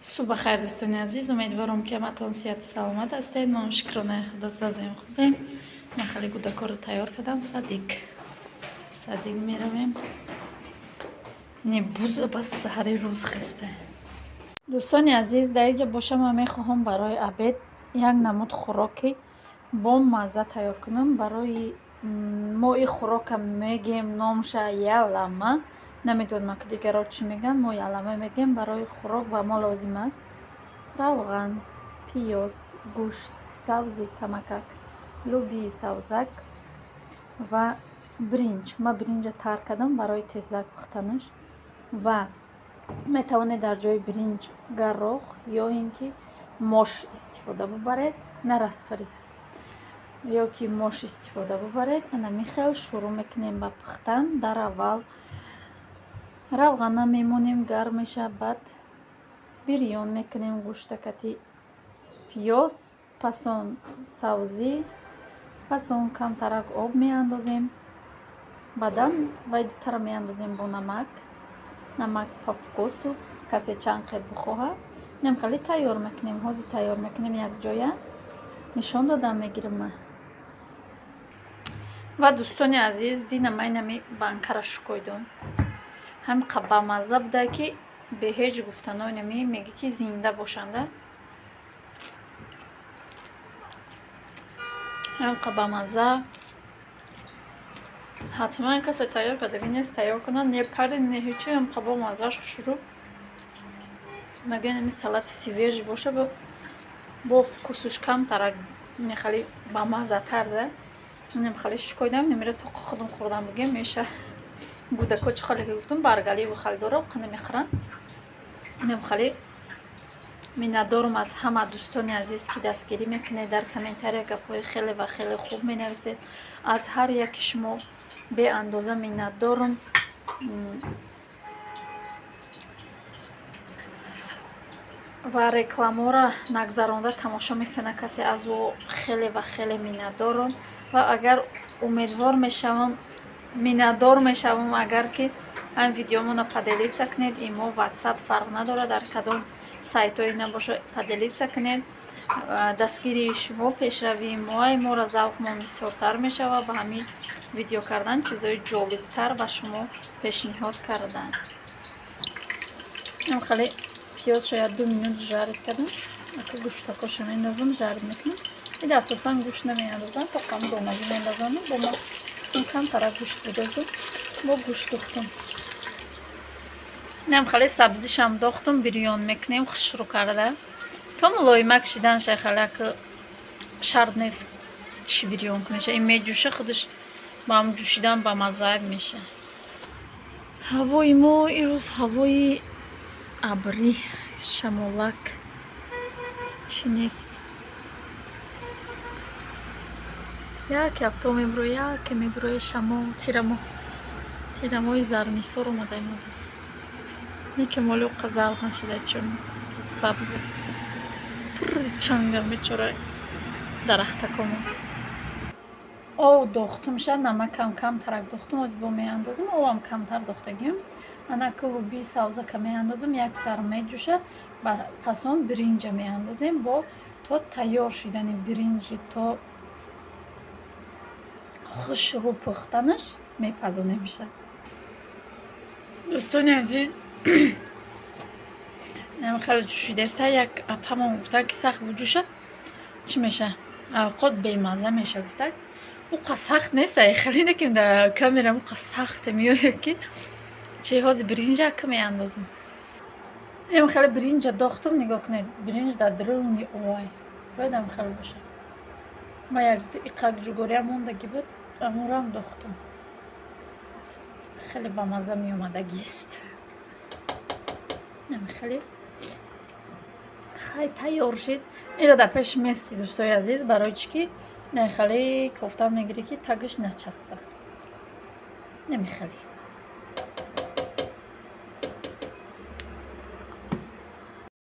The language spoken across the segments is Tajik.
Субҳ бахайр, дӯстони азиз. Умедворам, ки ҳаматон сиҳату саломат ҳастед. Мо ҳам, шукронаи Худо, созем, хубем. Ман хеле кӯдакҳоро тайёр кардам. Садик меравем. Не буза, бас саҳари рӯз хесте. Дӯстони азиз, дар инҷа боша, ман мехоҳам барои обед як намуд хӯроки бо мазза тайёр кунам. Барои мо ин хӯрока мегем, номша ялама. Намедонам, ки дигарҳо чӣ мегӯянд, мо ялама мегӯем. Барои хӯрок ба мо лозим аст равған, пиёз, гӯшт, сабзи камакак, лӯбии сабзак ва биринҷ. Ман биринҷа тар кардам барои тезак пухтанаш. Ва метавонед дар ҷои биринҷ горох ё ин ки мош истифода бубаред. Нарас, Фариза. Ё ки мош истифода бубаред. Ана михел шурӯъ мекунем ба пухтан. Дар аввал равғана мемонем, гарм мешавад, баъд бирён мекунем гӯштакати пиёз, пас он сабзӣ, пас он камтарак об меандозем, баъдан вай дутара меандозем бо намак, намак по вкусу, касе чанд қе бихоҳад. Инам хеле тайёр мекунем. Ҳозир тайёр мекунем, якҷоя нишон додам мегирам ман. Ва, дӯстони азиз, дина ман инами банкара шукоидам. Ҳамқа бамазза буда, ки бе ҳеҷ гуфтано инами мегӯ, ки зинда бошанда. Ҳамқа бамазза. Ҳатман касе тайёр кардагӣ нест, тайёр кунад, не пари, не ҳечи, ҳамқа бо маззааш хушрӯ. Мегӯянд, ами салати свежий боша, бо вкусуш камтарак мехали бамаззатар да. Инам хеле шукоидам, намера то худам хӯрдам бигем меша. Кӯдакҳо, чӣ холе ки гуфтам, баргаливу халидоро қана мехӯранд. Инам хеле миннатдорам аз ҳама дӯстони азиз, ки дастгирӣ мекунед, дар комментария гапҳои хеле ва хеле хуб менависед. Аз ҳар яки шумо беандоза миннатдорам. Ва рекламаҳоро нагзаронда тамошо мекунад касе, аз ӯ хеле ва хеле миннатдорам. Ва агар умедвор мешавам, миннатдор мешавам, агар ки ҳамин видеомонро поделиться кунед. Имо, Ватсап, фарқ надорад, дар кадом сайтҳое набошад, поделиться кунед. Дастгирии шумо пешравии моа, моро завқмон бисёртар мешавад ба ҳамин видео кардан, чизҳои ҷолибтар ба шумо пешниҳод кардан. Хеле пиёз шояд 2 минут жарить кардам. Ака гӯштакоша мендозам, жарить мекунам. Ида асосан гӯшт намеандозам, тоқам донагӣ мендозам. Бо ма камтарак гӯшт бидозум, бо гӯшт духтум. Инам хеле сабзишам дохтум, бирён мекунем хушрӯ карда. То мулоимак шиданша хеле шарт нест, чӣ бирён кунеша. Ин меҷӯша худаш, ба ҳам ҷӯшидан ба маззаак меша. Ҳавои мо ирӯз ҳавои абрӣ, шамолак чӣ нест. Яке афтоб мебурояд, яке медурояд шамол, тирамоҳ. Тирамоҳи зарнисор омадаем. Не ки моли оқа зард нашида, чун сабзе. Пурри чангам бечора дарахтакомон. Об дохтумша, намакам камтарак дохтум, ҳозир бо меандозам, обам камтар дохтагиам. Анака лӯбии сабзака меандозам, як сар меҷӯша, пас он биринҷа меандозем, бо то тайёр шидани биринҷи, то хушрӯ пухтанаш мепазонемша. Дӯстони азиз, хеле ҷӯшидаста. Як апамон гуфтанд, ки сахт буҷӯша, чӣ меша, авқот бемазза меша, гуфтак. Уқа сахт нест, хеле не ки дар камерам уқа сахте меояд, ки чи. Ҳозир биринҷа ака меандозам. Инам хеле биринҷа дохтум, нигоҳ кунед, биринҷ дар даруни овай бояд ам хеле бошад. Ма як иқак ҷугориам мондагӣ буд, аморам дохтум. Хеле бамазза меомадагист. Хеле хай тайёр шид. Инро дар пеши мести, дӯстои азиз, барои чӣ ки хеле кофта мегирӣ, ки тагаш начаспад. Намехеле.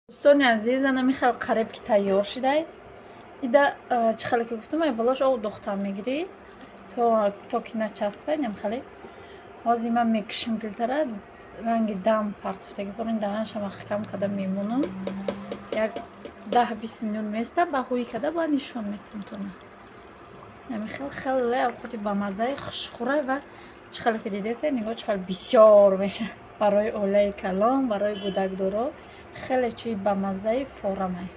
Дӯстони азиз, ана хел қариб ки тайёр шидай. Ида чӣ хеле ки гуфтам, ай болош об дохтан мегирӣ, то ки начаспад. Намхеле ҳозир ман мекушим плитара. Ранги дам партофтагӣ борин, даҳанша маҳкам када мемонам. Як 10-20 минут места, ба ҳӯй када ба нишон метавам тона. Ами хел хеле овқоти бамаззаи, хушхӯрай ва чӣ хеле ки дидесте, нигоҳ, чӣ хел бисёр меша. Барои оилаи калон, барои гӯдакдоро хеле чизи бамаззаи форамай.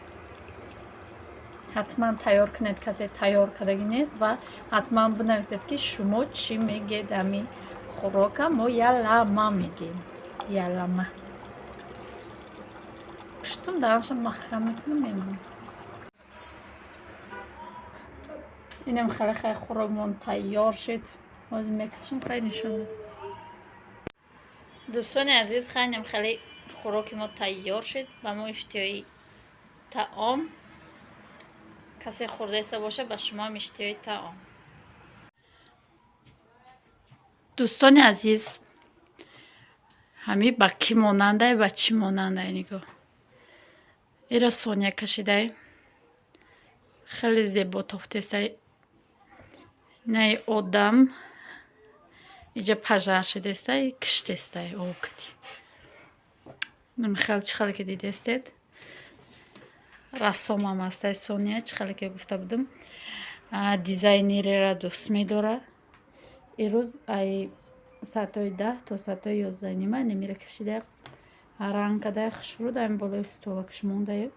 Ҳатман тайёр кунед, касе тайёр кардагӣ нест, ва ҳатман бинависед, ки шумо чӣ мегӯед ами хӯрока. Мо ялама мегӯем, ялама. Пуштум даҳанша маҳкам мекунам, мемонам. Инам хеле хеле хӯрокмон тайёр шуд. Ҳозир мекашам, хеле нишон медам. Дӯстони азиз, хайнам хеле хӯроки мо тайёр шуд. Ба мо иштиҳои таом. Касе хӯрдаиста боша, ба шумоам иштиҳои таом. Дӯстони азиз, ҳами ба кӣ монандай, ба чӣ монандай, нигоҳ. Ира Соня кашидай. Хеле зебо тофтестай. Инаи одам иҷа пожар шидестай, киштестай об кади. Хел чӣ хеле ки дидестед. Рассомам ҳастай Соня, чӣ хеле ки гуфта будам. Дизайнериро дӯст медорад. Ирӯз ай соатҳои 10 то соатҳои 11:30 немира кашида, ранг кадай, хушрӯ дар болои столакаш мондаю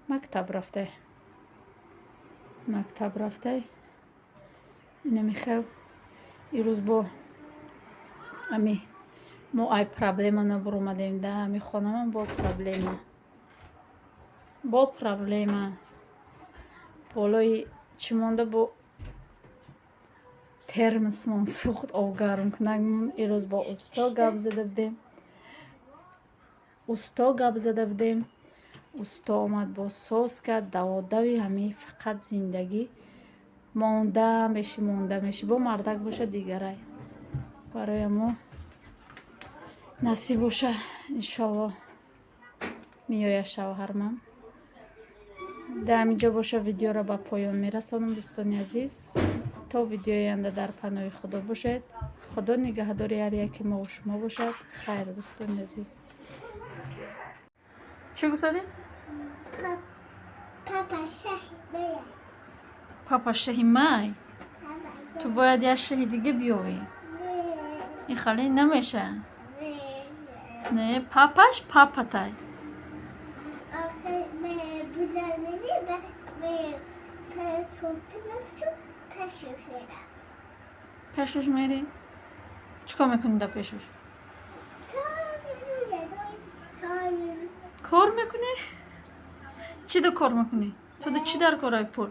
мактаб рафтай. Мактаб рафтай. Инами хел ирӯз бо ами мо ай проблема набуромадем да, ами хонамон бо проблема. Бо проблема. Болои чӣ монда, бо термосмон сӯхт, обгармкунакмон. Ирӯз бо усто гап зада будем. Усто гап зада будем. Усто омад, боз соз кард. Даводави ҳами фақат зиндагӣ монда мешӣ, монда мешӣ. Бо мардак боша, дигарай. Барои мо насиб боша, иншолло, меояд шавҳармам. Дар ҳаминҷо боша, видеоро ба поён мерасонам, дӯстони азиз. То видеои оянда дар паноҳи Худо бошед. Худо нигаҳдори ҳар яке мову шумо бошад. Хайр, дӯстони азиз. Чӣ гуфтадӣ? Папа шаҳи мая. Папа шаҳи май? Ту бояд як шаҳи дига биёвӣ. Ин хале намеша. Не, папаш папатай. Охир бузанили ме пешуш мерам. Пешуш мерӣ? Чӣ кор мекунӣ дар пешуш? Кор мекунӣ? Чӣ да кор мекунӣ? Ту да чӣ дар корай пул?